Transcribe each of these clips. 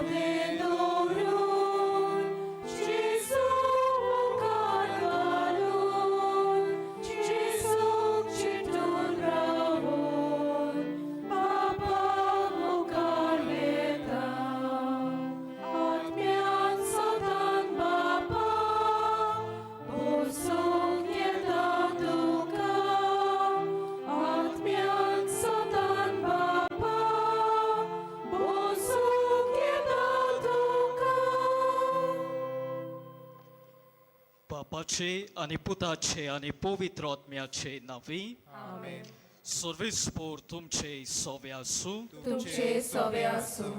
मोदें दवरून जेजू मुखार घालून जेजूक चिंतून रावून बापा मुखार येता आत्म्यान सदां बापा बोसूंक येता तुका आत्म्यान सदां बापा बोसूंक येता तुका. बापाचे आनी पुताचे आनी पवित्र आत्म्याचे नांवी. आमेन. सर्वेस्पोर तुमचे सोवे आसूं. तुमचे सवे आसूं.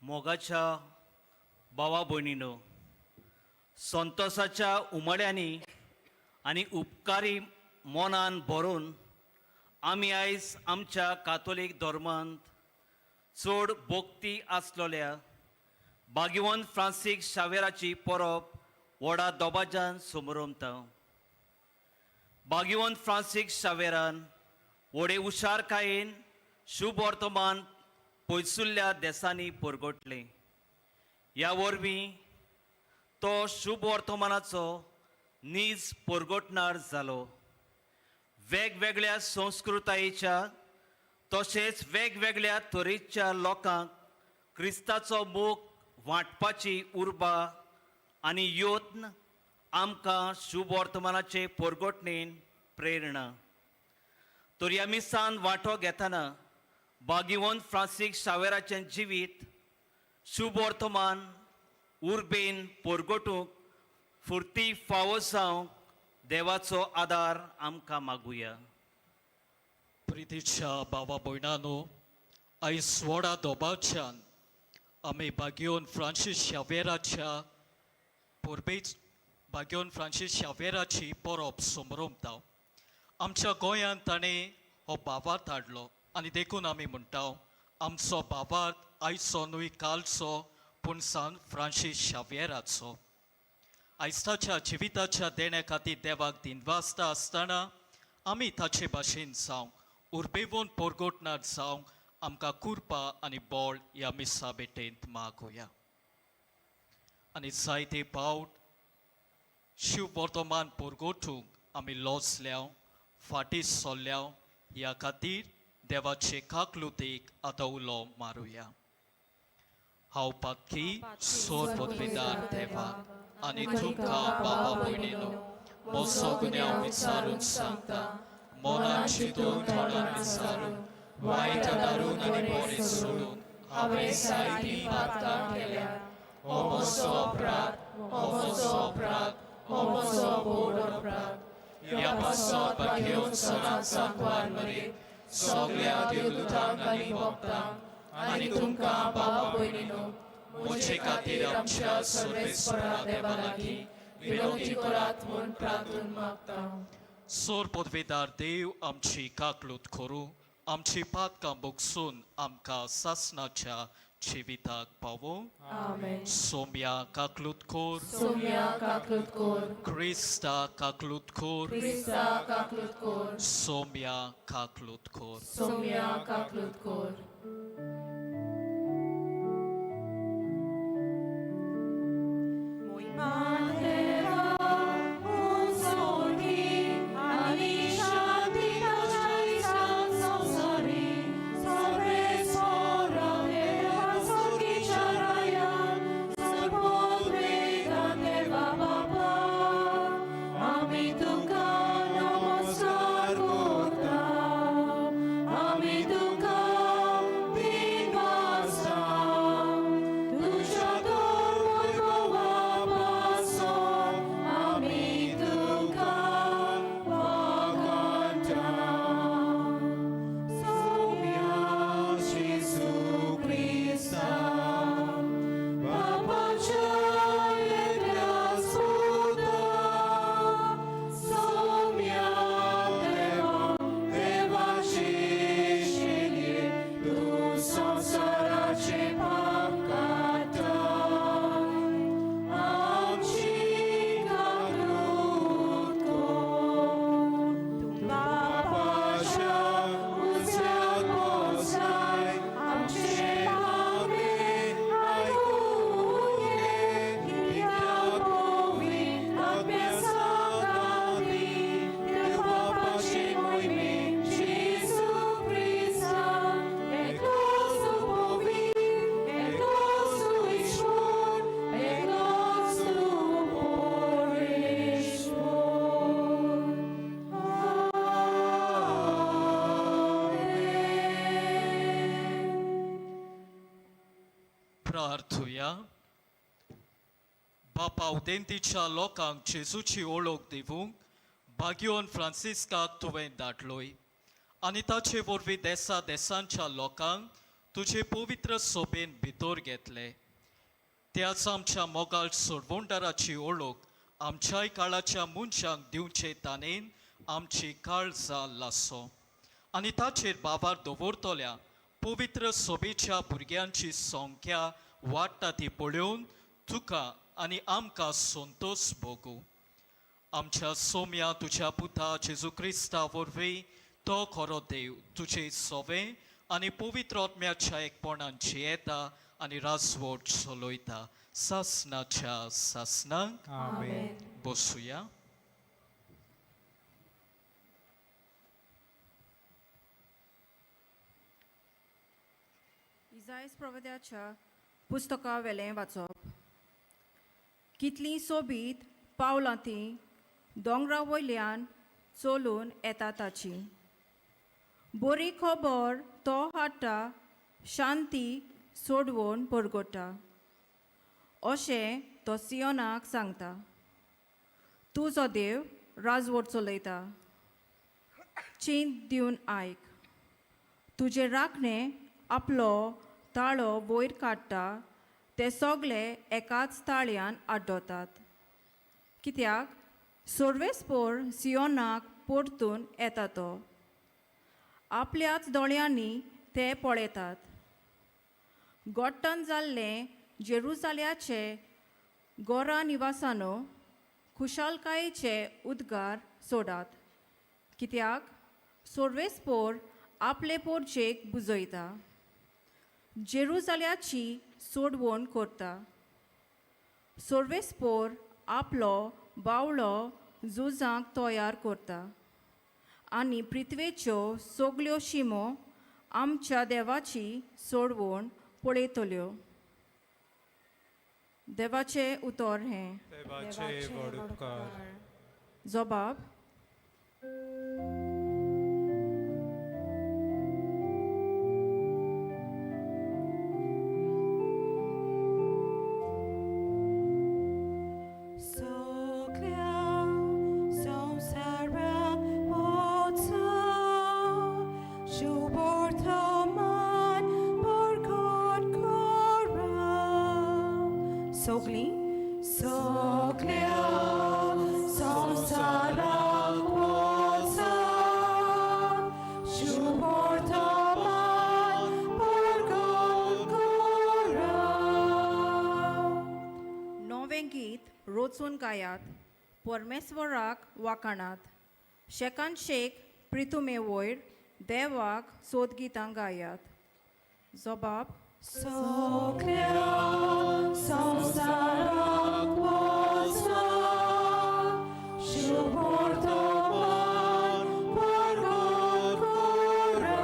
मोगाच्या भावा भयणीनो, संतोसाच्या उमाळ्यांनी आनी उपकारी मनान भरून आमी आयज आमच्या कातोलीक धर्मांत चड भक्ती आसलेल्या भाग्यवंत फ्रांसीक शावेराची परब व्हडा दबाज्यान समरमता. भाग्यवंत फ्रांसीक शावेरान व्हडे हुशारकायेन शुभ वर्तमान पयसुल्ल्या देसांनी परगटलें. ह्या वरवीं तो शुभ वर्तमानाचो नीज परगटणार जालो. वेगवेगळ्या संस्कृतायेच्या तशेंच वेगवेगळ्या तरेच्या लोकांक क्रिस्ताचो मोग वांटपाची उर्बा आनी यत्न आमकां शुभ वर्तमानाचे परगटणेन प्रेरणा. तर ह्या मिसान वांटो घेतना भाग्यवंत फ्रांसीक शावेराचें जिवीत शुभ वर्तमान उर्बेन परगटूंक फुर्ती फावो जावंक देवाचो आदार आमकां मागुया. प्रितीच्या भावा भयणानो, आयज व्हडा दोबाच्यान आमी बागयोन फ्रांसीस शावेराच्या परबेच बागयोन फ्रांसीस शावेराची परब समरमता. आमच्या गोंयांत ताणें हो भावार्थ हाडलो आनी देखून आमी म्हणटा, आमचो भावार्थ आयचो न्हय कालचो, पूण सान फ्रांसीस शावेराचो. आयज ताच्या जिविताच्या देण्या खातीर देवाक दिनवासता आसतना आमी ताचे भाशेन जावंक, उर्बेवन परगटणार जावंक आमकां कुरपा आनी बळ ह्या मिसा भेटेंत मागोया. आनी जायते पावट शिव वर्तमान परगटूंक आमी लजल्या, फाटीं सरल्या. ह्या खातीर देवाचे काकलुतेक आतां उलो मारुया. हांव पातकी सोर पदवीदार देवाक आनी तुमकां बाबा भयणीनो म्हजो गुन्यांव विचारून सांगता. मनान चिंतून, तोंडान विचारून, वायट दारून आनी बरें सोडून हांवें जायतीं पातकां केल्यात. हो म्हजो अपराध, हो म्हजो अपराध, हो म्हजो व्हड अपराध. ह्या पासत भाग्यवंत सदांच सांकवार मरे, सगळ्या देवदूतांक आनी भक्तांक आनी तुमकां बाबा भयणीनो म्हजे खातीर आमच्या सर्वेस्परा देवा लागीं विनवती करात म्हूण प्रार्थून मागता. सोर पदवेदार देव आमची काकलूत करूं, आमची पातकां भोगसून आमकां सासणाच्या जिविताक पावो. आमेन. सोम्या काकलूत कोर. सोम्या काकलूत कोर. क्रिस्ता काकलूत कोर. क्रिस्ता काकलूत कोर. सोम्या काकलूत कोर. सोम्या काकलूत कोर. देवा उंचोटी आनी शांती ताच्या इसान संवसारी सर्वेस्परा देवा स्वर्गीच्या रायान सर्वोद्वेगान देवा बापा आमी तुका नमस्कार करता, आमी तुका दिनवासता तुज्या धर्म वैभवा पासून. प्रार्थुया. बापा, उदेंतीच्या लोकांक जेजूची ओळख दिवंक बागियोन फ्रांसिस्काक तुवें धाडलोय आनी ताचे वरवीं देसा देसांच्या लोकांक तुजे पवित्र सोबेन भितर घेतले. त्याच आमच्या मोगाळ सोडवणदाराची ओळख आमच्याय काळाच्या मनशांक दिवचे ताणेन आमची काळजां लासो आनी ताचेर बाबार दवरतल्या पवित्र सोबेच्या भुरग्यांची संख्या वाडटा ती पळोवन तुका आनी आमकां संतोश भोगूं. आमच्या सोम्या तुज्या पुता जेजू क्रिस्ता वरवीं, तो खरो देव, तुजे सोवे आनी पवित्र आत्म्याच्या एकपणान जियेता आनी राजवट चलयता सासनाच्या सासनाक. आमेन. बसुया. इजायस प्रवद्याच्या पुस्तका वेलें वाचप. कितलीं सोबीत पावलां तीं दोंगरा वयल्यान चलून येता ताची. बरी खबर तो हाडटा, शांती सोडवून परगटा. अशें तो सियोनाक सांगता, तुजो देव राजवट चलयता. चींत दिवन आयक, तुजे राखणे आपलो ताळो वयर काडटा, ते सगळे एकाच ताळयान आड्डोतात. कित्याक सोर्वेस्पोर सियोनाक परतून येता तो. आपल्याच दोळ्यांनी ते पळयतात. गोट्टन जाल्लें जेरुजाल्याचे गोरा निवासानो, खुशालकायेचे उद्गार सोडात, कित्याक सोर्वेस्पोर आपले पोरचेक बुजयता, जेरुजाल्याची सोडवण करता. सोर्वेस्पोर आपलो बावळो झुजांक तयार करता आनी पृथ्वेच्यो सगल्यो शिमो आमच्या देवाची सोडवण पळयतल्यो. देवाचें उतर हें. देवाचे व्हड उपकार. जबाब. सगळ्या संवसाराक वचा, शुभवर्तमान प्रकट करा. सगळीं सगळ्या संवसाराक वचा, शुभवर्तमान प्रकट करा. नवें गीत रोचून गायात, परमेश्वराक वाखाणात. शेकान शेक प्रितुमे वयर देवाक सोदगितां गायात. जबाब. सगळ्या संवसाराक वचा, शुभवर्तमान प्रकट करा.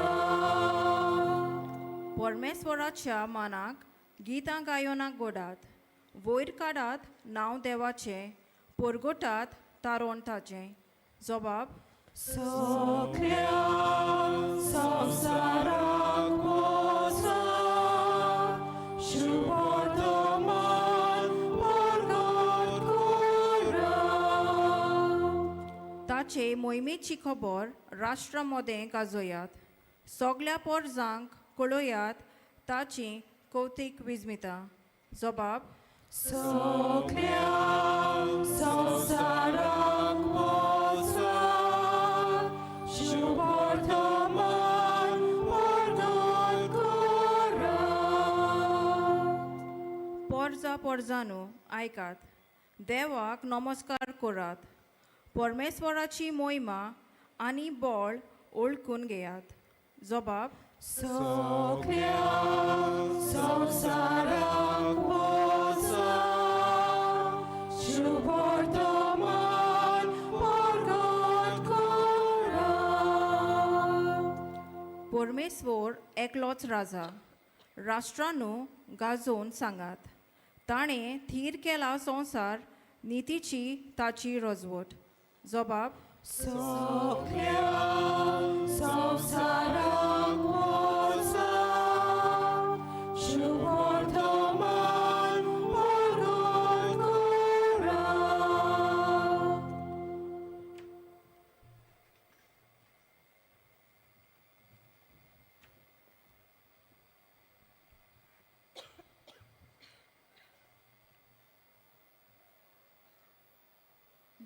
परमेश्वराच्या मानाक गितां गायोनाक गोडात, वयर काडात नांव देवाचें, परगोटात तारोण ताचें. जबाब. सगळ्या संवसाराक वचा, शुभवर्तमान प्रकट करा. ताचे मोहिमेची खबर राष्ट्रा मदें गाजयात, सगल्या पोरजांक कळयात ताची कौतीक विस्मिता. जबाब. सगळ्या संवसाराक वचा, शुभवर्तमान प्रकट करा. पोरजा पोरजानो आयकात, देवाक नमस्कार करात, परमेश्वराची मोहिमा आनी बळ ओळखून घेयात. जबाब. सगळ्या संवसाराक वचा, शुभवर्तमान प्रकट करा. परमेश्वर एकलोच राजा, राष्ट्रांनो गाजोवन सांगात. ताणें थीर केला संवसार, नितीची ताची रजवट. जबाब. सगळ्या संवसाराक वचा, शुभवर्तमान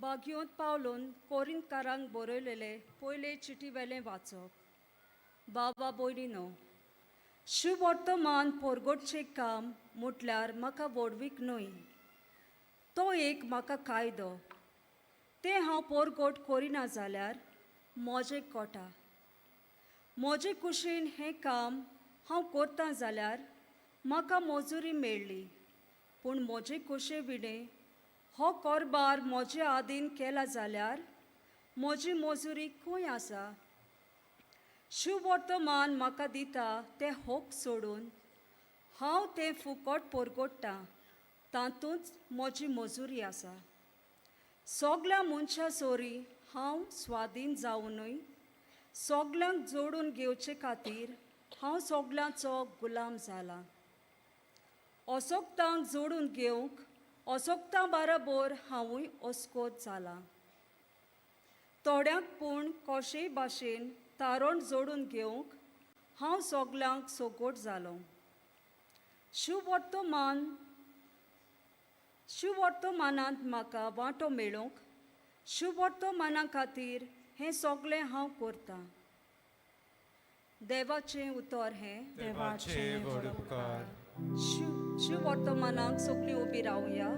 बागयोंत पावलोन कोरिंतकारांक बरयलेले पयले चिटी वेलें वाचप. बाबा भयणीनो, शुभवर्तमान पोरगोटचें काम म्हटल्यार म्हाका व्हडवीक न्हय, तो एक म्हाका कायदो. तें हांव पोरगोट करिना जाल्यार म्हजें कोटा. म्हजे कुशीन हें काम हांव करतां जाल्यार म्हाका मजुरी मेळ्ळी, पूण म्हजे कुशे विणें हो कारबार म्हजे आदीन केला जाल्यार म्हजी मजुरी खंय आसा? शुभवर्तमान म्हाका दिता तें होक सोडून हांव तें फुकट परगोडटां, तातूंत म्हजी मजुरी आसा. सगल्या मनशां सोरी हांव स्वादीन जावनूय सगल्यांक जोडून घेवचे खातीर हांव सगल्यांचो गुलाम जाला. असोक्तांक जोडून घेवंक असोक्तां बाराबोर हांवूय अस्कोत जाला. थोड्यांक पूण कशेय भाशेन तारण जोडून घेवंक हांव सगल्यांक सोगोट जालो. शुभवर्तमानांत म्हाका वांटो मेळोवंक शुभवर्तमाना खातीर हें सगलें हांव करतां. देवाचें उतर हें. देवाचे व्हड उपकार. शुभवर्तमानाक सगळीं उबी रावया.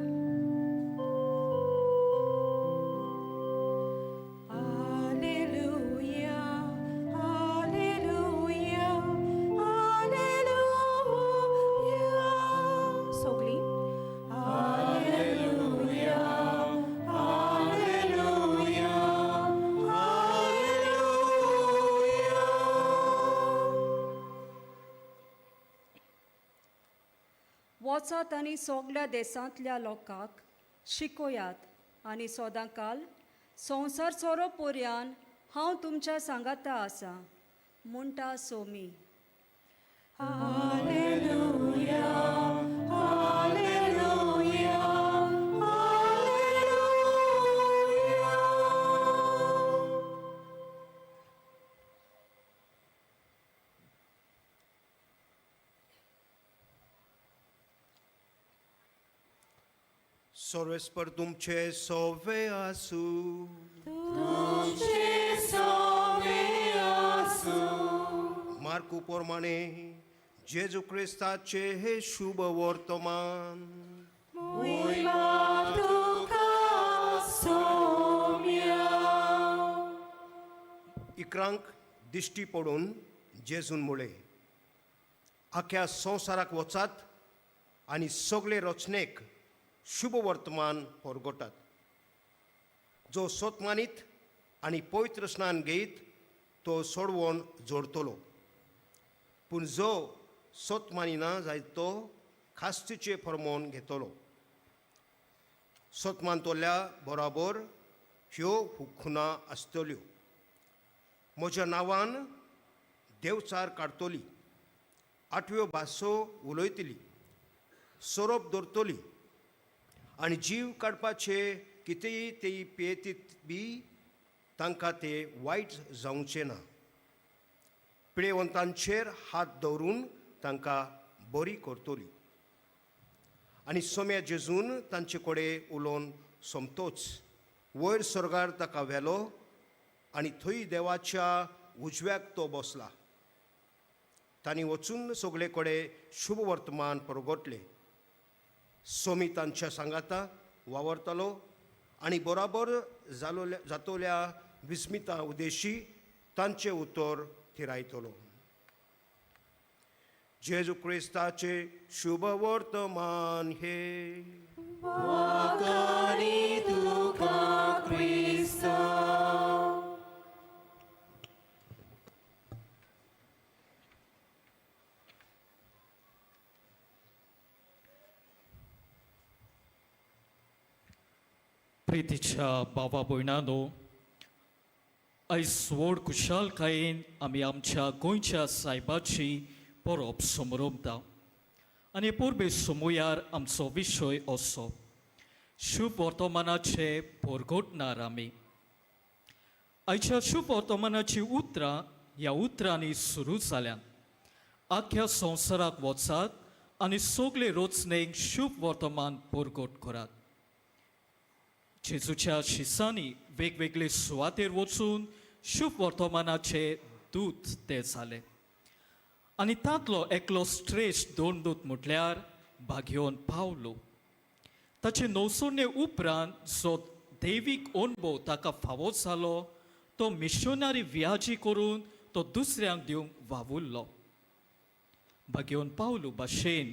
Alleluia, Alleluia, Alleluia. सोगलीं. Alleluia, Alleluia, Alleluia. वचात आनी सगल्या देशांतल्या लोकांक शिकयात आनी सदांकाल संवसार सोरो पर्यान हांव तुमच्या सांगाता आसा, म्हणटा सोमी. Alleluia, Alleluia, Alleluia. सर्वेस्पर तुमचे सोवे आसू. तुमचे सोवे आसूं. मार्कू प्रमाणे जेजू क्रिस्ताचे हे शुभ वर्तमान. मोहिमा तुका सोम्या. इकरांक दिश्टी पडून जेजून म्हळें, आख्या संवसाराक वचात आनी सगळे रचनेक शुभ वर्तमान परगटात. जो सोतमानीत आनी पवित्र स्नान घेयत तो सोडवण जोडतलो, पूण जो सोत मानिना जायत तो खास्तीचें फर्मोन घेतलो. सोत मानतल्या बराबर ह्यो खुना आसतल्यो. म्हज्या नांवान देवचार काडटली, आठव्यो भासो उलयतली, सोरोप दवरतली आनी जीव काडपाचे कितेंय ते पियेतीत बी तांकां ते वायट जावचें ना. पिळेवंतांचेर हात दवरून तांकां बरी करतली. आनी सोम्या जेजून तांचे कडेन उलोवन सोमतोच वयर स्वर्गार ताका व्हेलो आनी थंय देवाच्या उजव्याक तो बसला. तांणी वचून सगळे कडेन शुभ वर्तमान परगटलें. सोमी तांच्या सांगाता वावरतालो आनी बराबर जालोल्या जातोल्या विस्मिता उदेशी तांचें उतर थिरायतलो. जेजू क्रिस्ताचे शुभ वर्तमान हे. वाखाणी तुका क्रिस्ता. प्रितीच्या बाबा भयणानो, आयज व्हड खुशालकायेन आमी आमच्या गोंयच्या सायबाची परब समरमता आनी परबे सुमयार आमचो विशय असो शुभ वर्तमानाचे परगटणार आमी. आयच्या शुभ वर्तमानाची उतरां ह्या उतरांनी सुरू जाल्यात. आख्या संवसाराक वचात आनी सगळे रचनेक शुभ वर्तमान परगट करात. जेजूच्या शिसांनी वेगवेगळे सुवातेर वचून शुभ वर्तमानाचे दूत ते जाले आनी तांतलो एकलो श्रेश्ठ दोन दूत म्हटल्यार भाग्योन पावलो. ताचे नवसोडणे उपरांत जो दैवीक अणभव ताका फावो जालो तो मिशनरी व्याजी करून तो दुसऱ्यांक दिवंक वावुरलो. भाग्योन पावलू भाशेन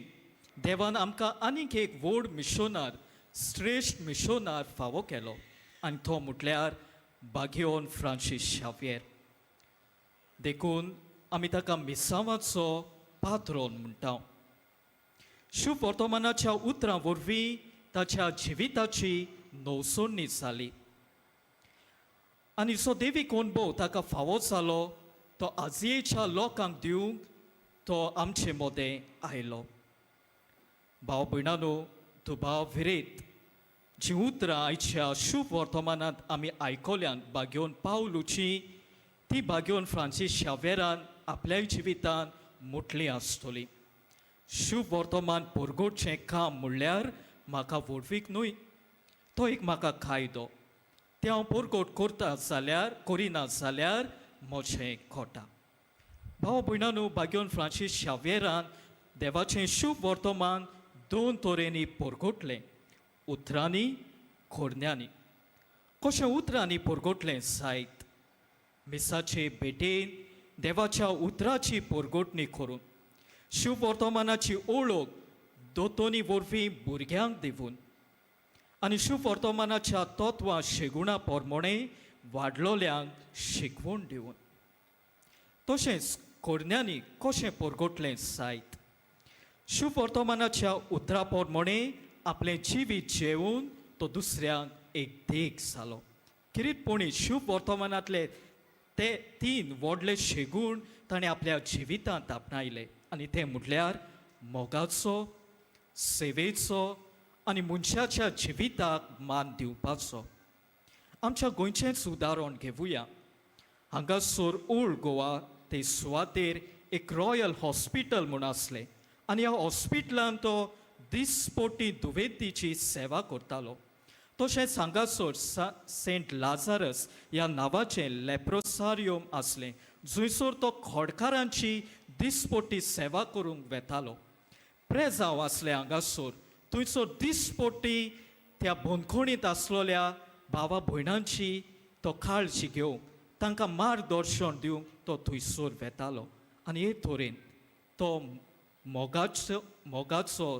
देवान आमकां आनीक एक व्हड मिशोनार, श्रेश्ठ मिशोनार फावो केलो आनी तो म्हटल्यार बागियोन फ्रांसीस शाव्येर. देखून आमी ताका मिसांवाचो पात्रोन म्हणटा. शुभ वर्तमानाच्या उतरां वरवीं ताच्या जिविताची नवसोडणी जाली आनी जो देवीक अणभव ताका फावो जालो तो आजयेच्या लोकांक दिवंक तो आमचे मदें आयलो. भाव भयणानो, दुबाव विरेत जीं उतरां आयच्या शुभ वर्तमानांत आमी आयकल्यान बागेवन पावलुची ती बागेवन फ्रांसीस शावेरान आपल्या जिवितान मुटली आसतली. शुभ वर्तमान परगटचें काम म्हणल्यार म्हाका व्हडवीक न्हय, तो एक म्हाका कायदो, तें हांव परगट करता जाल्यार करिना जाल्यार म्हजें कोटा. भाव भयणानो, बागेवन फ्रांसीस शावेरान देवाचें शुभ वर्तमान दोन तरेंनी परगटलें, उतरांनी खोरण्यांनी. कशें उतरांनी परगटलें जायत? मिसाचे भेटेन देवाच्या उतराची परगटणी करून, शुभ वर्तमानाची ओळख दोतोनी वरवीं भुरग्यांक दिवन आनी शुभ वर्तमानाच्या तत्वां शेगुणा प्रमाणे वाडलोल्यांक शिकवण दिवन. तशेंच कोरण्यांनी कशें परगटलें जायत? शुभ वर्तमानाच्या उतरा प्रमाणे आपलें जिवीत जेवन तो दुसऱ्यांक एक देख जालो. किरीटपणी शुभ वर्तमानांतले ते तीन व्हडले शेगूण ताणें आपल्या जिवितांत आपणायले आनी ते म्हटल्यार मोगाचो, सेवेचो आनी मनशाच्या जिविताक मान दिवपाचो. आमच्या गोंयचेंच उदाहरण घेवया. हांगासर ओल्ड गोवा ते सुवातेर एक रॉयल हॉस्पिटल म्हूण आसलें आनी ह्या हॉस्पिटलान तो दिसपोटी दुयेंतीची सेवा करतालो. तशेंच हांगासर सेंट लाजारस ह्या नांवाचें लेप्रोसारियम आसलें जंयसर तो खोडकारांची दिसपोटी सेवा करूंक वेतालो. प्रेजांव आसलें हांगासर, थंयसर दिसपोटी त्या बंदखणींत आसलेल्या भावा भयणांची तो काळजी घेवंक, तांकां मार्गदर्शन दिवंक तो थंयसर वेतालो. आनी हे तरेन तो मोगाचो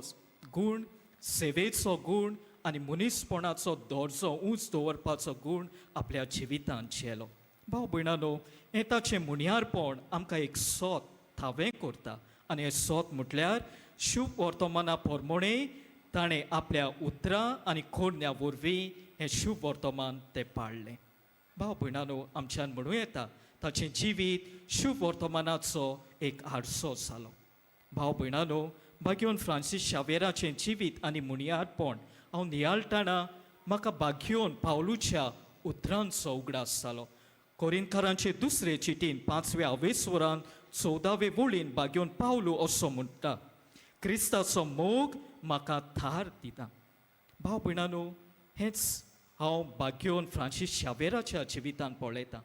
गूण, सेवेचो गूण आनी मनीसपणाचो दर्जो उंच दवरपाचो गूण आपल्या जिवितांत झेलो. भाव भयणानो, हें ताचें मुनियारपण आमकां एक सोत थावें करता आनी हें सोत म्हटल्यार शुभ वर्तमाना प्रमाणे ताणें आपल्या उतरां आनी कोरण्या वरवीं हें शुभ वर्तमान तें पाळ्ळें. भाव भयणानो, आमच्यान म्हणूं येता ताचें जिवीत शुभ वर्तमानाचो एक आरसो जालो. भाव भयणानो, बाग्योन फ्रांसीस शावेराचें जिवीत आनी मुनियारपण हांव नियाळटाना म्हाका बाग्योन पावलूच्या उतरांचो उगडास जालो. कोरिनकारांचे दुसरे चिटीन 5व्या अवेस्वरान 14वे वळीन बाग्योन पावलू असो म्हणटा, क्रिस्ताचो मोग म्हाका थार दिता. भाव भयणानो, हेंच हांव बाग्योन फ्रांसीस शावेराच्या जिवितान पळयतां.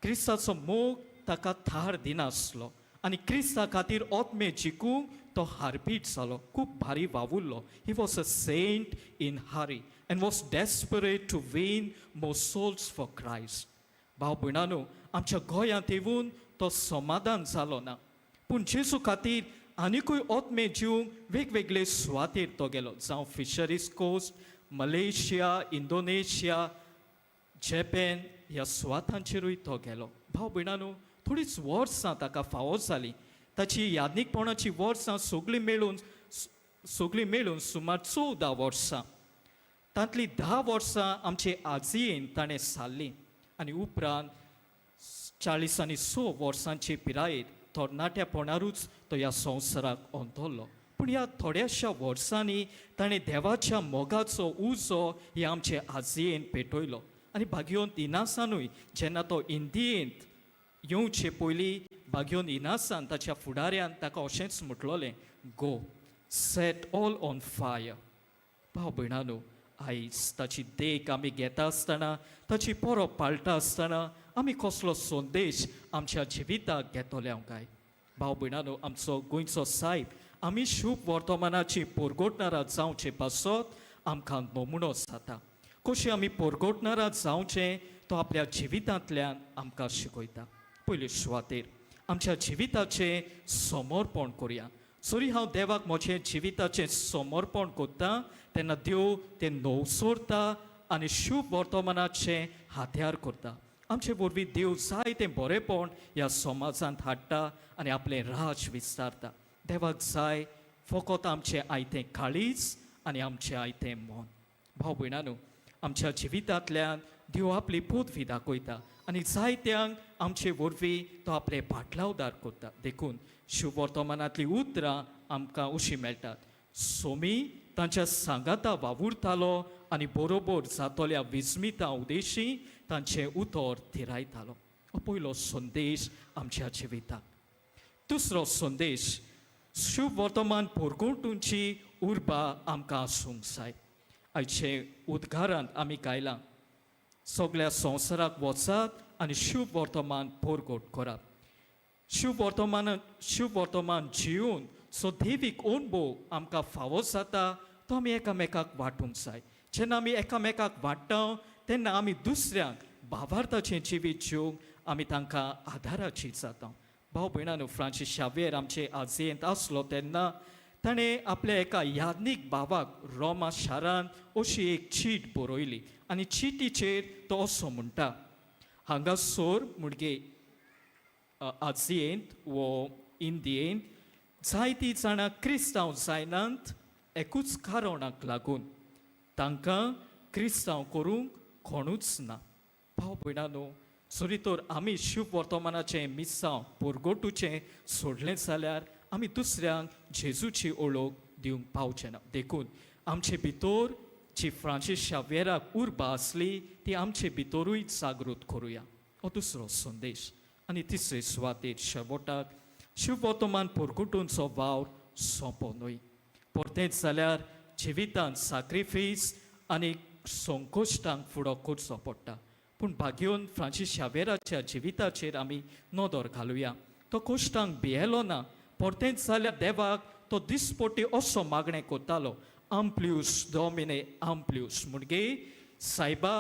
क्रिस्ताचो मोग ताका थार दिनासलो आनी क्रिस्ता खातीर ओतमे जिखूंक तो हारपीट जालो, खूब भारी वावुरलो. He was a saint in hurry and was desperate to win more souls for Christ. भाव भयणानो, आमच्या गोंयांत येवन तो समाधान जालो ना, पूण जेजू खातीर आनिकूय ओतमे जिवंक वेगवेगळे सुवातेर तो गेलो, जावं fisheries coast, Malaysia, Indonesia, Japan ह्या सुवातांचेरूय तो गेलो. भाव भयणानो, थोडीच वर्सां ताका फावो जालीं. ताची यादनीकपणाची वर्सां सगळीं मेळून सुमार 14 वर्सां. तांतलीं 10 वर्सां आमचे आजयेन ताणें सारलीं आनी उपरांत 40 आनी 6 वर्सांचे पिरायेर तरणाट्यापणारूच तो ह्या संवसाराक अंतरलो. पूण ह्या थोड्याशा वर्सांनी ताणें देवाच्या मोगाचो उजो हे आमचे आजयेन पेटयलो. आनी भाग्योन इनासानूय जेन्ना तो इंदियेंत येवचे पयलीं भाग्योन इनासान ताच्या फुडाऱ्यान ताका अशेंच म्हटलोलें, "Go set all on fire." भाव भयणानो, आयज ताची देख आमी घेता आसतना, ताची परब पाळटा आसतना आमी कसलो संदेश आमच्या जिविताक घेतले काय? भाव भयणानो, आमचो गोंयचो सायब आमी शुभ वर्तमानाची परगटणारा जावचे पासत आमकां नमुनो जाता. कशी आमी परगटणारा जावचें तो आपल्या जिवितांतल्यान आमकां शिकयता. पयले सुवातेर आमच्या जिविताचें समर्पण करुया. सरी हांव देवाक म्हजें जिविताचें समर्पण करता तेन्ना देव तें नवसरता आनी शुभ वर्तमानाचें हात्यार करता. आमचे वरवीं देव जायतें बरेंपण ह्या समाजांत हाडटा आनी आपलें राज विस्तारता. देवाक जाय फकत आमचें आयतें काळीज आनी आमचें आयतें मन. भाव भयणानो, आमच्या जिवितांतल्यान देव आपली पदवी दाखयता आनी जायत्यांक आमचे वरवीं तो आपले पाटलावदार करता. देखून शुभ वर्तमानांतलीं उतरां आमकां अशीं मेळटात. सोमी तांच्या सांगाता वावुरतालो आनी बरोबर जातल्या विस्मिता उदेशी तांचें उतर थिरायतालो. हो पयलो संदेश आमच्या जिविताक. दुसरो संदेश, शुभ वर्तमान परगटूंची उर्बा आमकां आसूंक जाय. आयचे उद्गारांत आमी गायलां, सगळ्या संवसाराक वचात आनी शुभ वर्तमान परगट करात. शुभ वर्तमान जिवन सो देवीक अणभव आमकां फावो जाता तो आमी एकामेकाक वांटूंक जाय. जेन्ना आमी एकामेकाक वांट्टा तेन्ना आमी दुसऱ्यांक भावार्थाचें जिवीत जिवंक आमी तांकां आदाराची जाता. भाव भयणानो, फ्रांसीस शाव्येर आमचे आजयेंत आसलो तेन्ना ताणें आपल्या एका याज्ञीक भावाक रोमा शारांत अशी एक चीट बरयली आनी चिटीचेर तो असो म्हणटा, हांगासर मुडगे आजयेंत वो इंदियेंत जायतीं जाणां क्रिस्तांव जायनात एकूच कारणाक लागून, तांकां क्रिस्तांव करूंक कोणूच ना. भाव भयणानो, जरी तर आमी शुभ वर्तमानाचें मिसांव परगटूचें सोडलें जाल्यार आमी दुसऱ्यांक जेजूची ओळख दिवंक पावचे ना. देखून आमचे भितर जी फ्रांसीस शाव्येराक उर्बा आसली ती आमचे भितरूय जागृत करुया. हो दुसरो संदेश. आनी तिसरे सुवातेर शेवटाक शुभ वर्तमान परगटूंचो वावर सोंपो न्हय. परतेंच जाल्यार जिवितांत साक्रिफीस आनी संकोश्टांक फुडो करचो पडटा. पूण भाग्योन फ्रांसीस शाव्येराच्या जिविताचेर आमी नदर घालुया. तो कश्टांक भियेलो ना. परतेंच जाल्यार देवाक तो दिसपट्टी असो मागणें करतालो, आम्प्लियूस डॉमिने आम्प्लियूस, म्हणजे सायबा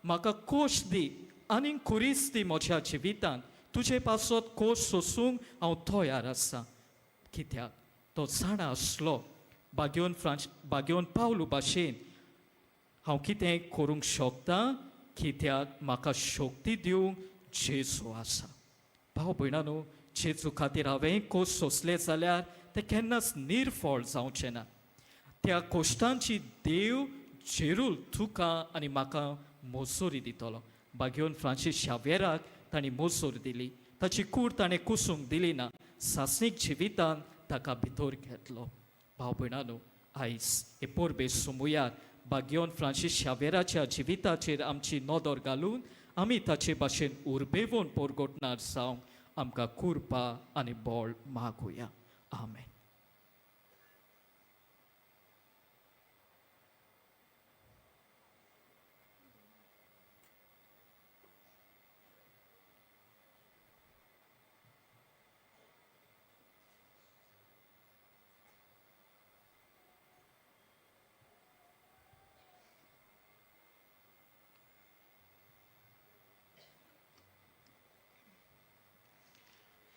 म्हाका कोश दी आनी खुरीस दी म्हज्या जिवितांत, तुजे पासत कोश सोसूंक हांव तयार आसा. कित्याक तो जाणा आसलो भाग्योन पावलू भाशेन हांव कितें करूंक शकता, कित्याक म्हाका शक्ती दिवंक जेजू आसा. भाव भयणानो, जेजू खातीर हांवें कोश सोंसले जाल्यार तें केन्नाच निर्फळ जावचें ना. त्या कोश्टांची देव जेरूल तुका आनी म्हाका मोजोरी दितलो. भाग्योन फ्रांसीस शाव्येराक तांणी मोजोर दिली, ताची कूड ताणें कुसूंक दिली ना, सासणीक जिवितान ताका भितर घेतलो. भाव भयणानो, आयज हे परबे सुमुयार भाग्योन फ्रांसीस शाव्येराच्या जिविताचेर आमची नदर घालून आमी ताचे भाशेन उर्बेवन परगटणार जावंक आमकां कुरपा आनी बळ मागुया. आमेन.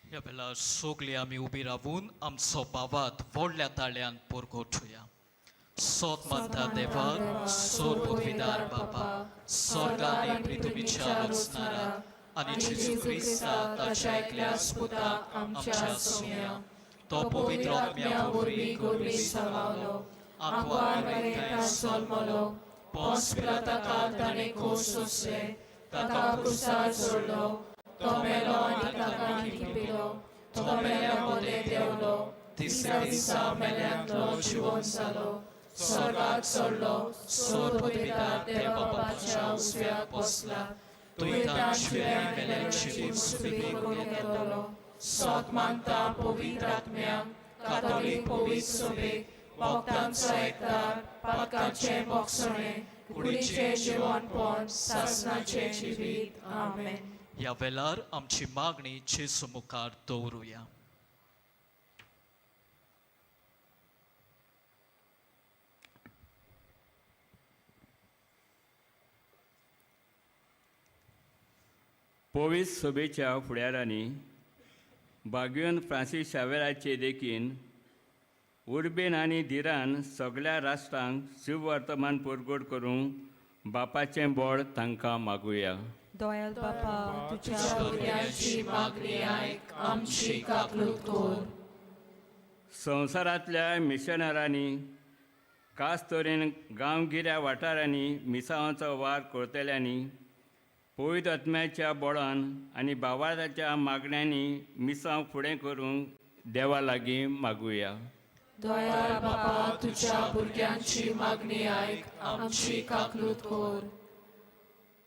ह्या वेळार सगळीं आमी उबी रावून आमचो बावात व्हडल्या ताळ्यान परगटुया. सोत मानता देवाक, सोर पदवीदार बापा, स्वर्ग आनी पृथ्वीच्या रचणारा आनी जेजू क्रिस्ता ताच्या एकल्या पुताक आमच्या सोम्या, तो पवित्र आत्म्या वरवीं गोरवी सवावलो, आंकवार मरेंत जल्मलो, पोंस पिलाताकाल ताणें खोस सोंसले, ताका क्रुसार सोडलो, तो मेलो आनी ताका लिपिलो, तो मेल्या मदें देंवलो, तिसऱ्या दिसा मेल्यांतलो जिवन जालो, स्वर्गाक चडलो, सोर पदवीदार देवा बापाच्या उजव्याक बसला, तुयतान जिव्या मेल्यांची सुबी करूंक येतलो. सोत मानता पवित्र आत्म्याक, कातोलीक पवित्र सभेक, भक्तांचो एकदार, पातकांचें बोगसणें, कुडीचें जिवनपण, सासणाचें जिवीत. आमेन. ह्या वेळार आमची मागणी जेजू मुखार दवरुया. पवित्र सभेच्या फुडारांनी बागयोन फ्रांसीस शावेराचे देखीन उर्बेन आनी धिरान सगळ्या राष्ट्रांक शुभवर्तमान परगट करूंक बापाचें बळ तांकां मागुया. दोयाल बापा तुझ्या भुरग्यांची मागणी आयक, आमची काकलूत कर. संवसारांतल्या मिशनरांनी खास तरेन गांवगिऱ्या वाठारांनी मिसांवाचो वार करतल्यांनी पवित्र आत्म्याच्या बळान आनी भावार्थाच्या मागण्यांनी मिसांव फुडें करूंक देवा लागीं मागुया. दयाळ बापा तुझ्या भुरग्यांची मागणी आयक, आमची काकलूत कर.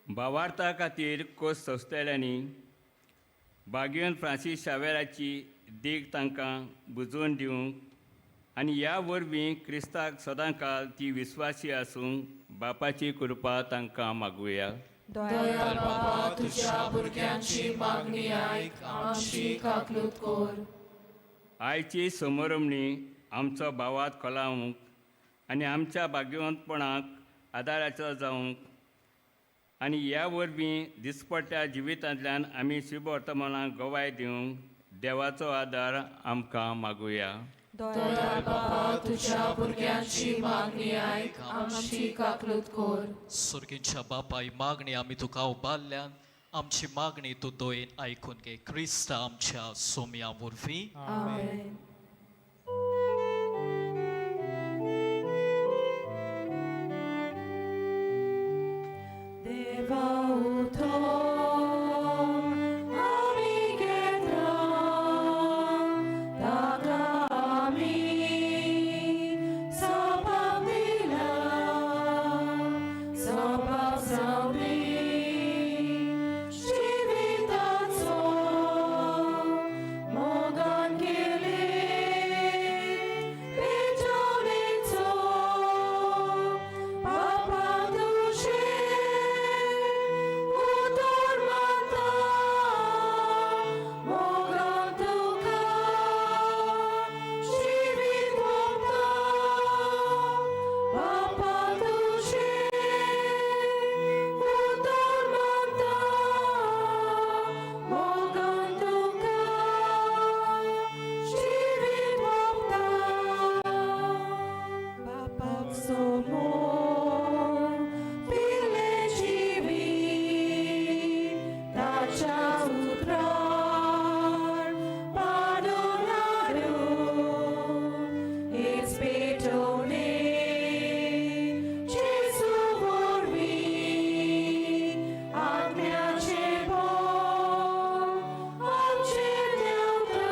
भावार्था खातीर कोस सोंसतल्यांनी बागयोन फ्रांसीस शावेराची देख तांकां बुजोवन दिवंक आनी ह्या वरवीं क्रिस्ताक सदांकाल ती विस्वासी आसूंक बापाची कृपा तांकां मागुया. दोयाल दयाळ बापा तुझ्या भुरग्यांची मागणी आयक, आमची काकलूत कर. आयची समरमणी आमचो भावात खोलावंक आनी आमच्या भाग्यवंतपणाक आदाराचो जावंक आनी ह्या वरवीं दिसपट्ट्या जिवितांतल्यान आमी शुभवर्तमानाक गवाय दिवंक देवाचो आदार आमकां मागुया. दोयाल दयाळ बापा तुझ्या भुरग्यांची मागणी आयक, आमची काकलूत कर. सुर्गींच्या बापाय मागणी आमी तुका उबारल्यान आमची मागणी तूं दोयेन आयकून घे, क्रिस्ता आमच्या सोम्या वरवीं. आमेन. देवा उठोन आमी घेता, ताका आमी सोपाप दिला, सोपाप जावनी जिविताचो मोगान केले पेटवणेचो पापा तुझे उतर मानता, मोगान तुका जिवीत ओंपता, पापा तुझे उतर मानता, मोगान तुका जिवीत ओंपता. बापाक समोर पिले जिवीत, ताच्या उतरार पाडून हाडून, हीच पेटवणी जेजू वरवीं, आत्म्याचें बळ आमचेर देंवता.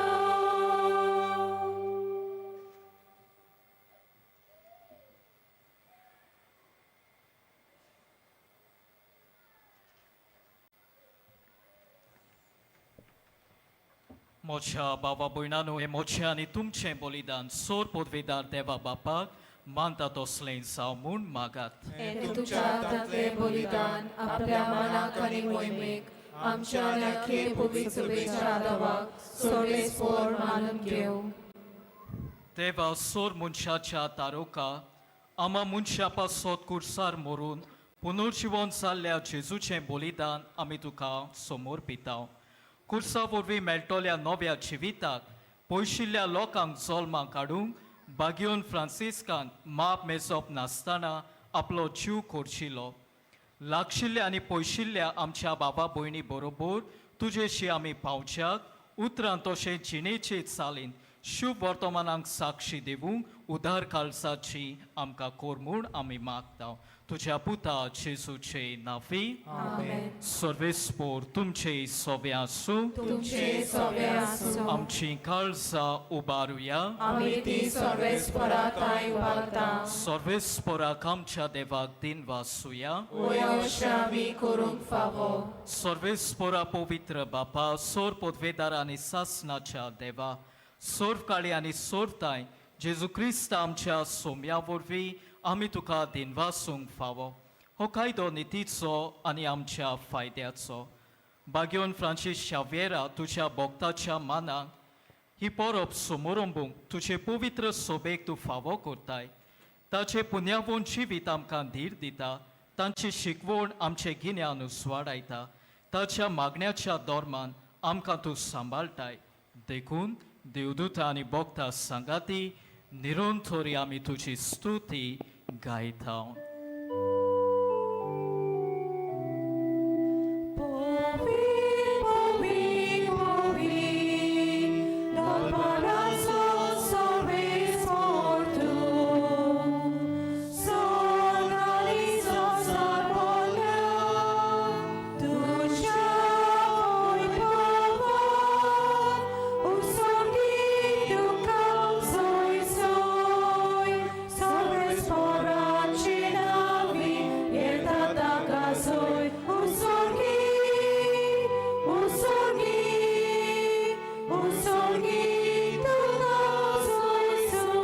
मोच्या बाबा भयणानो, हें मोचें आनी तुमचें बलिदान सोर पदवेदार देवा बापाक मानता तसलें जावं म्हूण मागात. हें तुमच्या हातांतलें बलिदान आपल्या मनाक आनी मोहिमेक आमच्या आनी अख्खे पवित्र सभेच्या देवाक सर्वेस्पोर मानून घेवं. देवा, सोर मनशाच्या तारोका आमा मनशा पासत कुर्सार मरून पुनर्जिवन जाल्ल्या जेजूचें बलिदान आमी तुका समोर पिता. कुर्सा वरवीं मेळटल्या नव्या जिविताक पयशिल्ल्या लोकांक जल्माक काडूंक बागियोन फ्रांसिस्कान माप मेजप नासतना आपलो जीव खर्चिलो. लागशिल्ल्या आनी पयशिल्ल्या आमच्या बाबा भयणी बरोबर तुजेशी आमी पावच्याक उतरां तशें जिणेचे चालीन शुभ वर्तमानाक साक्षी दिवूंक उदार काळजाची आमकां कोर म्हूण आमी मागता, तुज्या पुता जेजूचे नांवी. आमेन. सर्वेस्पोर तुमचे सोबे आसूं. तुमचे सोबे आसूं. आमची काळजां उबारुया. आमी ती सर्वेस्पोरा थांय उबारता. सर्वेस्पोराक आमच्या देवाक दिन वासुया. वय अशें आमी करूंक फावो. सर्वेस्पोरा पवित्र बापा, सोर पदवेदार आनी सासनाच्या देवा, सोर्व काळी आनी सोर्वताय जेजू क्रिस्त आमच्या सोम्या वरवीं आमी तुका दिनवासूंक फावो. हो कायदो नितीचो आनी आमच्या फायद्याचो. बाग्योन फ्रांसीस शाव्येरा तुज्या भक्ताच्या मानाक ही परब समोरंबूंक तुजे पवित्र सोबेक तूं फावो करताय. ताचे पुण्यावून जिवीत आमकां धीर दिता, तांची शिकवण आमचें गिन्यान उजवाडायता. ताच्या मागण्याच्या धर्मान आमकां तूं सांबाळटाय. देखून देवदूता आनी भक्ता सांगाती निरंतरी आमी तुजी स्तुती गायता. Povi, povi, povi, dal palazzo salve sportu, sorraliso salvola, tu c'è pava, usordi tu soi soi, salve spora cenavi, e tata soi, usordi, usordi, usordi tu soi soi.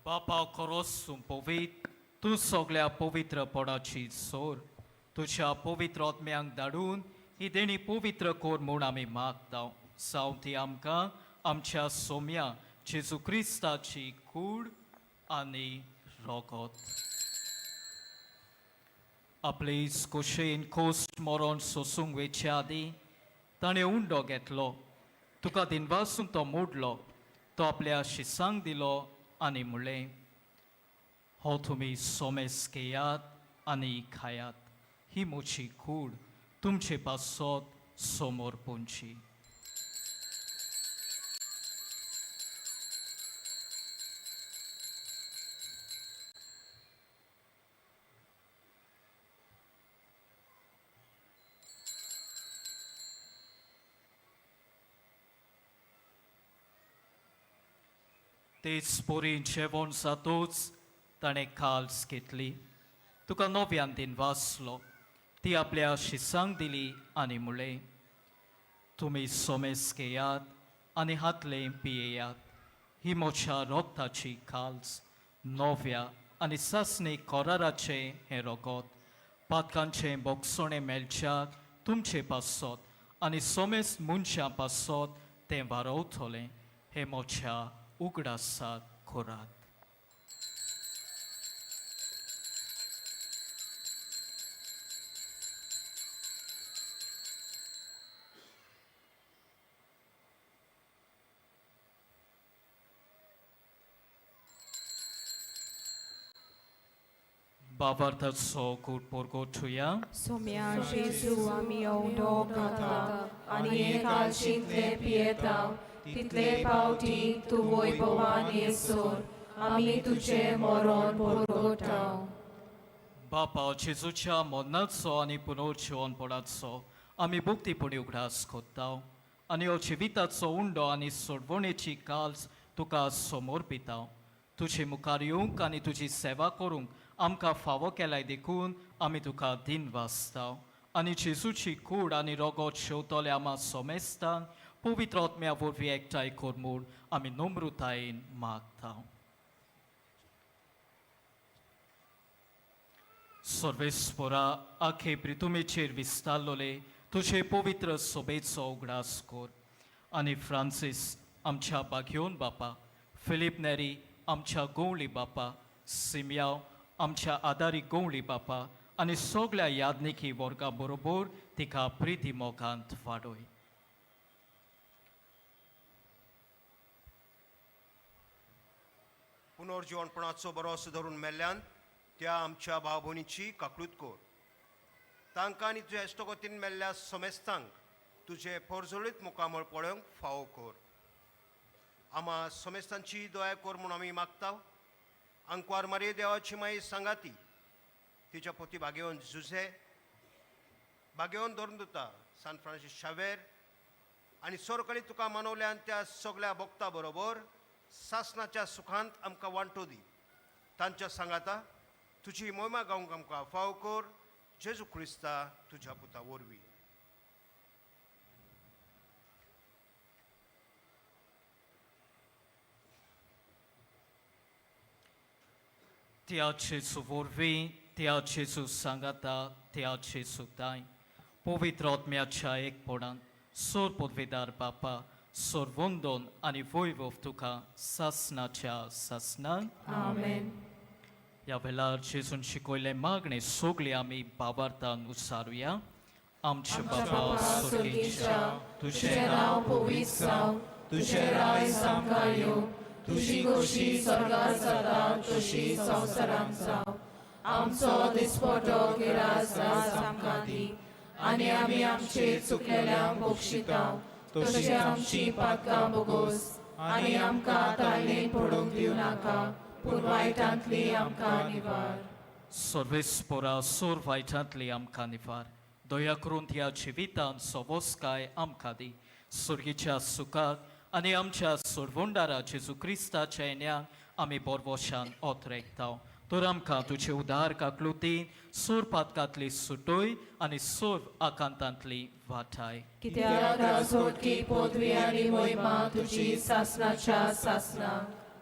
बापा खरोच पवित्र तूं सगळ्या पवित्रपणाची सोर. तुज्या पवित्र आत्म्यांक धाडून ही देणी पवित्र कर म्हूण आमी मागता. जावं ती आमकां आमच्या सोम्या जेजू क्रिस्ताची कूड आनी रोगत. आपले खोशयेन खोस मरण सोसूंक वेचे आदीं ताणें उंडो घेतलो, तुका दिनवासून तो मोडलो, तो आपल्या शिसांक दिलो आनी म्हणलें, हो तुमी सोमेस घेयात आनी खायात, ही म्हजी कूड तुमचे पासत समोर पोंची. तेच पोरीन जेवण जातूच ताणें काल्स घेतली, तुका नव्यान दिन वाचलो, ती आपल्या शिसांक दिली आनी म्हणलें, तुमी सोमेस घेयात आनी हातलें पियेयात, ही म्हज्या रोगताची काल्स, नव्या आनी सासणी कराराचें हें रोगत, पातकांचें बोगसणें मेळच्याक तुमचे पासत आनी सोमेस मनशां पासत तें वारवतलें. हें म्हज्या उगडासाक करात. बाबार्थाचो कूट पोरगोठुया. सोम्या जेजू आमी उंडो खाता आनी हे कालशींतले पियेता तितले पावटी तूं वैभवान येसर आमी तुजें मरण परगटा. बापा जेजूच्या मरणाचो आनी पुनर्जिवनपणाचो आमी भक्तीपणी उगडास कोत्ता आनी हो जिविताचो उंडो आनी सोडवणेची काल्स तुका समोर पिता. तुजे मुखार येवंक आनी तुजी सेवा करूंक आमकां फावो केलाय देखून आमी तुका दिन वाचता. आनी जेजूची कूड आनी रोगोत शेवतले आमा सोमेस्तांक पवित्र आत्म्या वरवीं एकठांय कर म्हूण आमी नम्रतायेन मागता. सर्वेस्परा आखे प्रितुमेचेर विस्तारलोले तुजे पवित्र सोबेचो उगडास कर आनी फ्रांसीस आमच्या बागयोन बापा, फिलीप नेरी आमच्या गोवळी बापा, सिमयाव आमच्या आदारी गोवळी बापा आनी सगळ्या यादनिकी वर्गा बरोबर तिका प्रिती मोगांत वाडय. पुनर्जिवणपणाचो बरोस धरून मेल्ल्यान त्या आमच्या भाव भयणीची काकळूत कर. तांकां आनी तुज्या इश्टगतीन मेल्ल्या समेस्तांक तुजें परजळीत मुखामळ पळोवंक फावो कर. आमा समेस्तांची दया कर म्हूण आमी मागता. आंकवार मारये देवाची माई सांगाती तिच्या पोती भागेवन जुझे भागेवन धरून दिता सान फ्रांसीस शावेर आनी सरकारी तुका मानवल्यान त्या सगळ्या भक्ता बरोबर सासनाच्या सुखांत आमकां वांटो दी. तांच्या सांगाता तुजी मोहिमा गावंक आमकां फाव कर. जेजू क्रिस्ता तुज्या पुता वरवीं. त्या जेजू वरवीं, त्या जेजू सांगाता, त्या जेजू दाय पवित्र आत्म्याच्या एकपणान सोर पदवीदार बापा, सोरवंदन आनी वैभव तुका सासनाच्या सासनाक. आमेन. ह्या वेळार जेजून शिकयल्लें मागणें सगळीं आमी बाबार्थान उच्चारुया. आमचे बाबा स्वर्गीच्या, तुझें नांव पवित्र जावं, तुझें राज आमकां येवं, तुजी खोशी स्वर्गार जाता तशी संवसारांत जावं. आमचो दिसपटो गिरास आज आमकां दी, आनी आमी आमचे चुकलेल्यांक बक्षिता तशें आमची पातकां बोगोस, आनी आमकां ताळणेक पडूंक दिवं नाका, पूण वायटांतली आमकां निवार. सर्वेस्पोरा, सोर वायटांतली आमकां निवार. दया करून ह्या जिवितांत सोबोसकाय आमकां दी. सुर्गीच्या सुखाक आनी आमच्या सोरवंडारा जेजू क्रिस्ताच्या येण्याक आमी बोरवशान ओतरेकता. तर आमकां तुजे उदार काकलुतीन सोर पातकांतली सुटोय आनी सोर आकांतांतली वाठाय. कित्याक राजवटकी, पदवी आनी मोहिमा तुजी सासनाच्या सासना.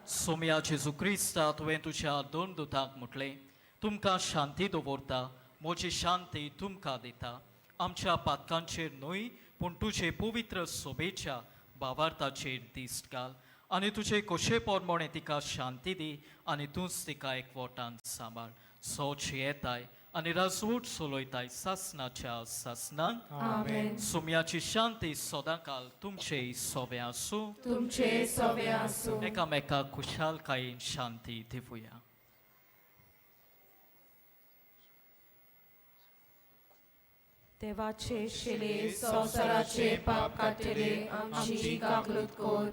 सोम्या जेजू क्रिस्ता, तुवें तुज्या दोन दुतांक म्हटलें, तुमकां शांती दवरता, म्हजी शांती तुमकां दिता. आमच्या पातकांचेर न्हय, पूण तुजे पवित्र सोबेच्या भावार्थाचेर दिश्ट घाल आनी तुजे कोशे प्रमाणे तिका शांती दी आनी तूंच तिका एकवटान सांबाळ. सोच येताय आनी राजवट चलयताय सासनाच्या सासनाक. आमेन. सुम्याची शांती सदांकाल तुमचे सोबे आसूं. तुमचे सोबे आसूं. एकामेकाक खुशालकायेन शांती दिवया. देवाचे शिले संवसाराचे पाप काडटले, आमची काकलूत कोर.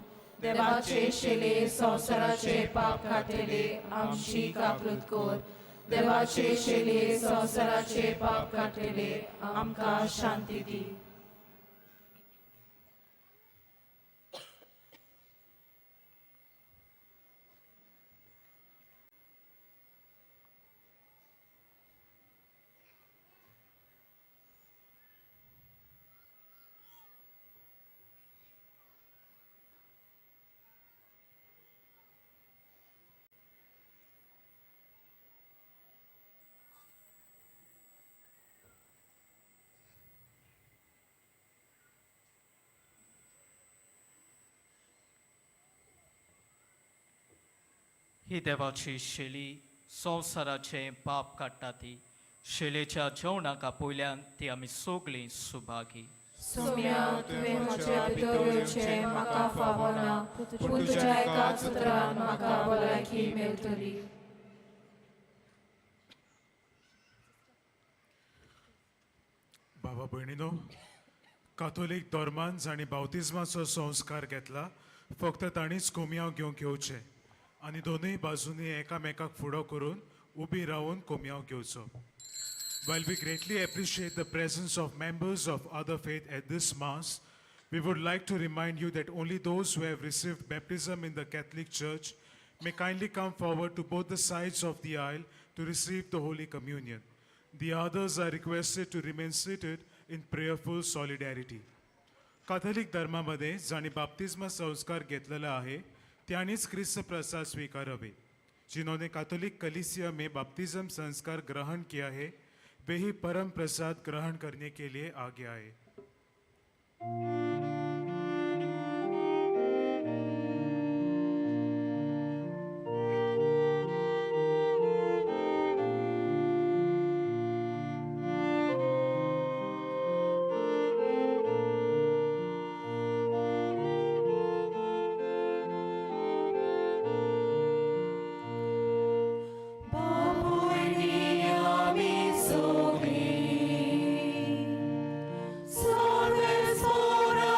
देवाचे शिले संवसाराचे पाप काडटले, आमची काकलूत कोर. देवाचे शिले संवसाराचे पाप काडटले, आमकां शांती दी. ही देवाची शेली संवसाराचें पाप काडटा ती. शेलेच्या जेवणाक आपयल्यान ती आमी सगळीं सुभागी. सोम्या, तुवें म्हज्या भितर येवचें म्हाका फावना, पूण तुज्या एकाच उतरान म्हाका भलायकी मेळटली. बाबा भयणीनो, काथोलीक धर्मान जांणी बावतिज्माचो संस्कार घेतला फक्त तांणीच कोमयांव घेवंक येवचें आनी दोनूय बाजूंनी एकामेकाक फुडो करून उबी रावन कोमयांव घेवचो. While we greatly appreciate the presence of members of other faith at this Mass, we would like to remind you that only those who have received baptism in the Catholic Church may kindly come forward to both the sides of the aisle to receive the Holy Communion. The others are requested to remain seated in prayerful solidarity. Catholic धर्मामध्ये जांणी बाप्तिस्मा संस्कार घेतलेला आहे त्यांनीच क्रिस्त प्रसाद स्वीकारावे. जिन्होंने Catholic कलीसिया में बाप्तिज्म संस्कार ग्रहण किया है वे ही परम प्रसाद ग्रहण करने के लिए आगे आए. बापूयनी आमी सगळीं सर्वेस्पोराची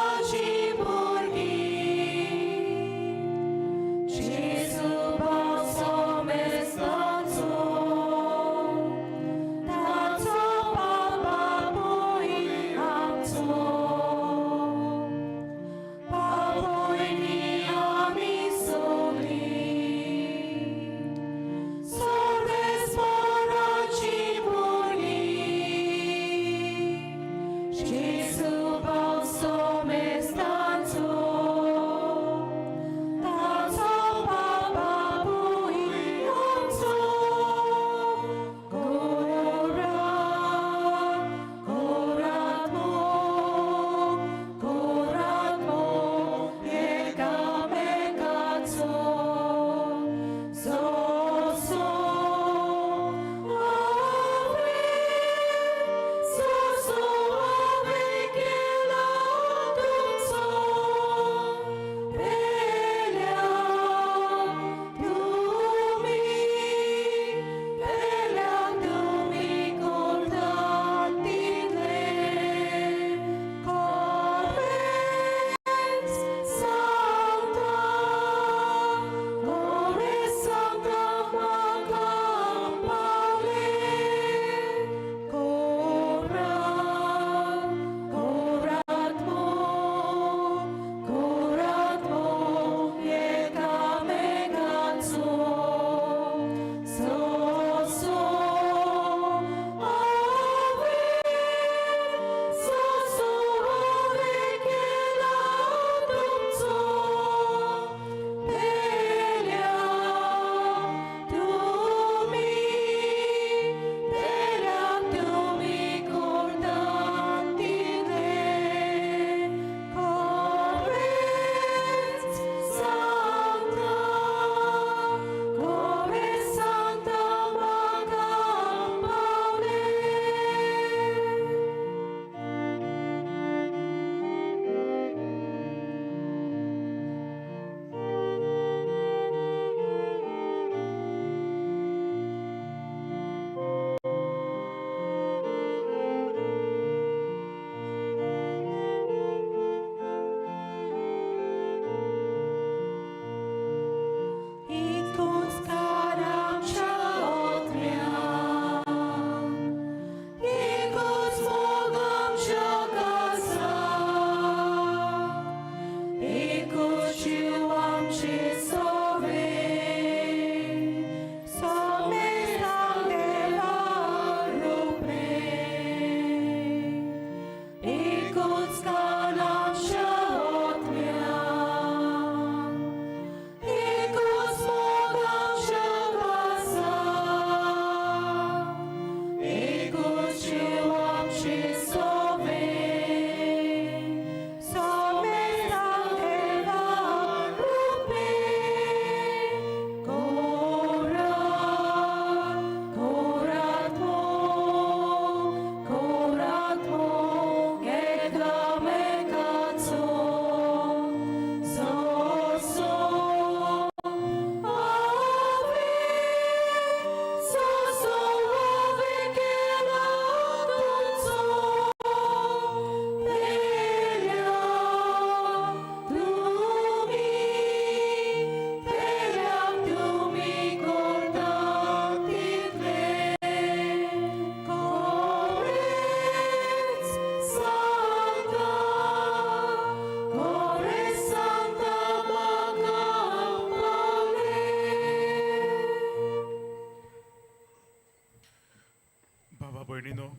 भयणीनो,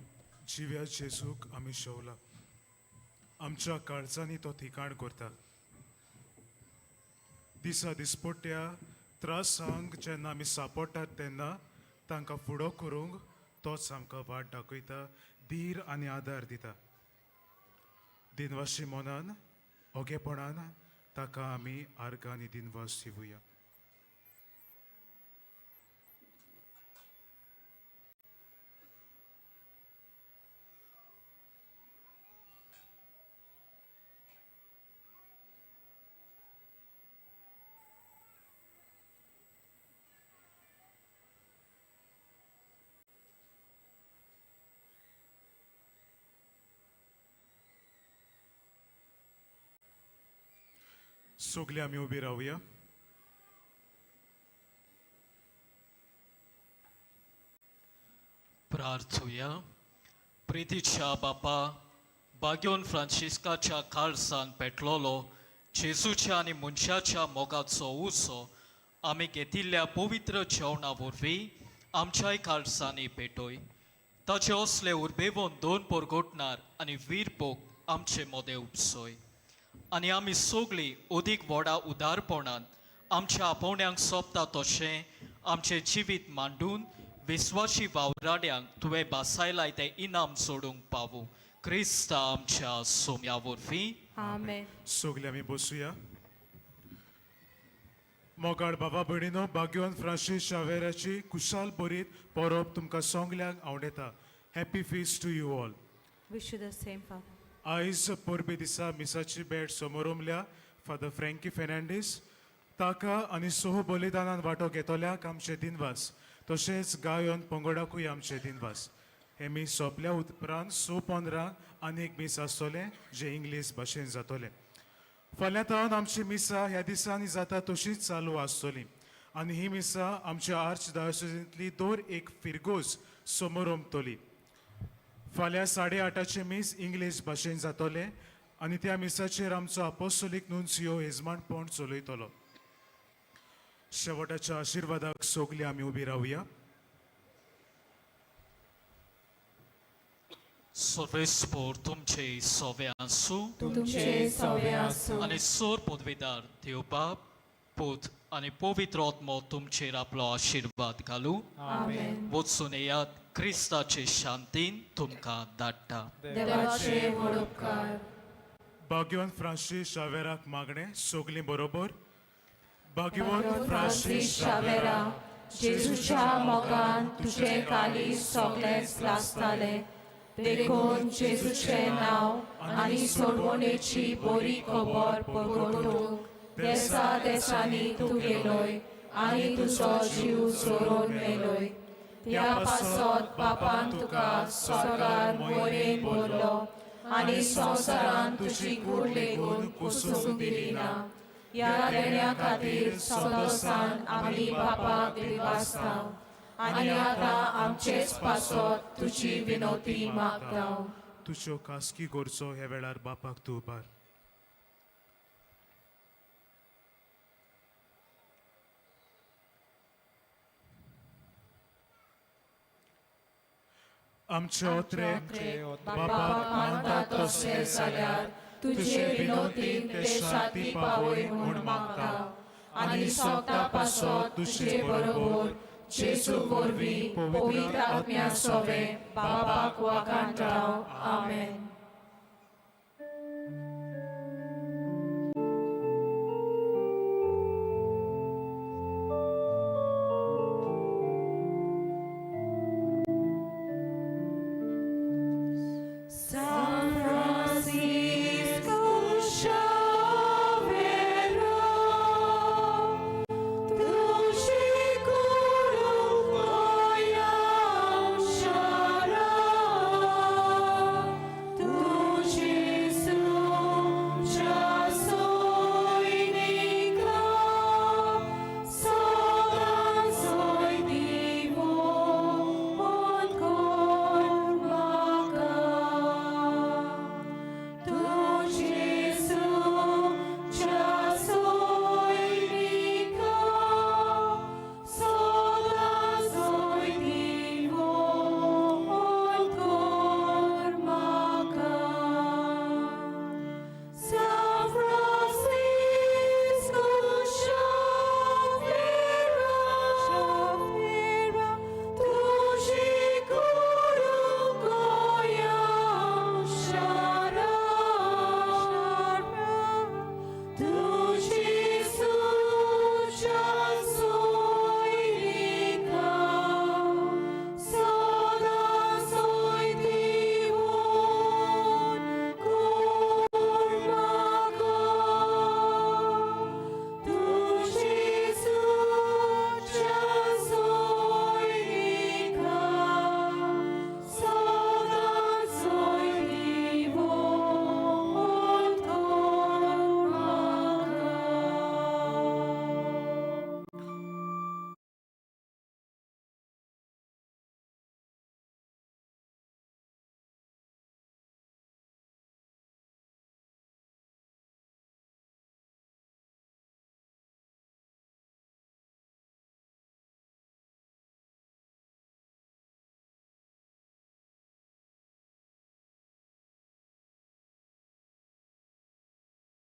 जिव्या जेजूक आमी शेवला. आमच्या काळजांनी तो ठिकाण करता. दिसा दिसपट्ट्या त्रासांक जेन्ना आमी सांपडटात तेन्ना तांकां फुडो करूंक तोच आमकां वाट दाखयता, धीर आनी आदार दिता. दिनवाशी मनान ओगेपणान ताका आमी आर्गां आनी दिनवास दिवया. सगळे आमी उबी रावया. प्रार्थुया. प्रितीच्या बापा, बाग्योन फ्रांसिस्काच्या काळसान पेटलोलो जेजूच्या आनी मनशाच्या मोगाचो उजो आमी घेतिल्ल्या पवित्र जेवणा वरवीं आमच्याय काळसांनी पेटय. ताचे असले उर्बेवन दोन परगटणार आनी वीर पोक आमचे मदें उपसय आनी आमी सगळीं अदीक व्हडा उदारपणान आमच्या आपोवण्यांक सोंपता तशें आमचें जिवीत मांडून विस्वाशी वावराड्यांक तुवें बासायलाय तें इनाम सोडूंक पावूं. क्रिस्ता आमच्या सोम्या वरवीं. आमेन. सगळे आमी बसुया. मोगाळ बाबा भयणीनो, बाग्योन फ्रांसीस शावेराची कुशाल बरीत परब तुमकां सोंगल्यांक आवडटा. Happy feast to you all. Wish you the same, Father. आयज परबे दिसा मिसाची भेट समोरमल्या फादर फ्रँकी फेर्नांडीस ताका आनी सोह बलिदानान वांटो घेतल्याक आमचे दिनवास. तशेंच गायन पंगडाकूय आमचे दिनवास. हे मीस सोंपल्या उपरांत 6:15 आनी एक मीस आसतलें जें इंग्लीश भाशेन जातलें. फाल्यां तावन आमची मिसां ह्या दिसांनी जाता तशीच चालू आसतली आनी ही मिसां आमच्या आर्च डायोसिजींतली दर एक फिरगोज समोरमतली. फाल्यां 8:30 मीस इंग्लीश भाशेन जातलें आनी त्या मिसाचेर आमचो आपोस्टोलीक नुन्सियो येजमानपण चलयतलो. शेवटाच्या आशिर्वादाक सगलीं आमी उबी रावया. सर्वेस्पोर तुमचे सोवे आसूं. तुमचे सवे आसूं. आनी सोर पदवीदार देव बाप, पूत आनी पवित्र आत्मो तुमचेर आपलो आशिर्वाद घालूं. आमेन. वचून येयात. क्रिस्ताचे शांतीन तुमकां धाडटा. देवाचे व्हड उपकार. भाग्यवंत फ्रांसीस शावेराक मागणें सगलीं बरोबर. भाग्यवंत फ्रांसीस शावेरा, जेजूच्या मोगान तुजें काळीज सगळेंच लासतालें, देखून जेजूचें नांव आनी सोडवणेची बरी खबर परगटूंक देसा देसांनी तूं गेलोय आनी तुजो जीव सोडून मेलोय. त्या पासत बापान तुका स्वर्गार मोरेन भरलो आनी संवसारान तुजी कूड लेगून कुसूंक दिली ना. ह्या देण्या खातीर संतोसान आमी बापाक दिवासता आनी आतां आमचेच पासत तुजी विनवती मागता. तुज्यो खासगी गरजो ह्या वेळार बापाक तूं उबार. आमचे ओत्रे बापाक मानता तसले जाल्यार तुजे विनवतीन ते शांती पावय म्हूण मागता आनी सोगता पासत तुजे बरोबर जेजू वरवीं पवित्र आत्म्या सोवे बापाक वाखाणटाव. आमेन.